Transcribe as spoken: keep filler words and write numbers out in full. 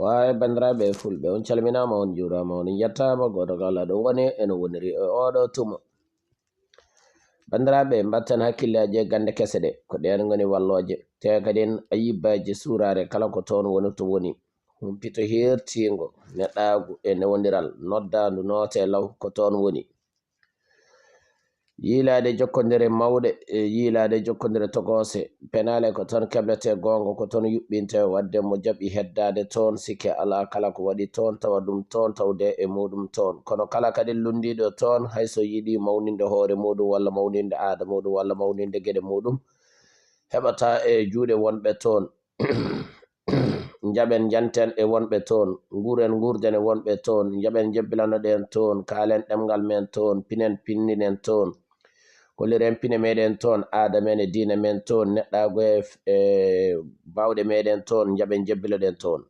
Waawi, banndiraaɓe fulɓe, on calminaama, on njuuraama, on njettaama, gooto kala ɗo woni, eno woniri e ooɗo tuma. Banndiraaɓe, mbatten hakkillaaji e gannde kese ɗe, ko ɗeen ngoni wallooje. Te kadi en ayibbaaji suuraare kala ko toon woni to woni. Humpito heertiingo, neɗɗaagu e newondiral, noddaandu nootee law ko toon woni. Yiilaade jokkondire mawɗe, e yiilaade jokkondire tokoose. Penaale ko toon kebletee goonga, ko toon yuɓɓintee, waɗde mo jaɓi heddaade toon, sikke alaa kala ko waɗi toon, tawa ɗum toon, tawde e muuɗum toon. Kono kala kadi lunndiiɗo toon, hay so yiɗi mawninde hoore muuɗum walla mawninde aada muuɗum walla mawninde geɗe muuɗum, heɓataa e juuɗe wonɓe toon. Njaɓen njanten e wonɓe toon, nguuren nguurden e wonɓe toon, njaɓen njebbilanoɗen toon, kaalen ɗemngal men toon, pinen pinninen toon, kolliren pine meɗen toon, aada men e diine men toon, neɗɗaagu e, e baawɗe meɗen toon, njaɓen njebbiloɗen toon.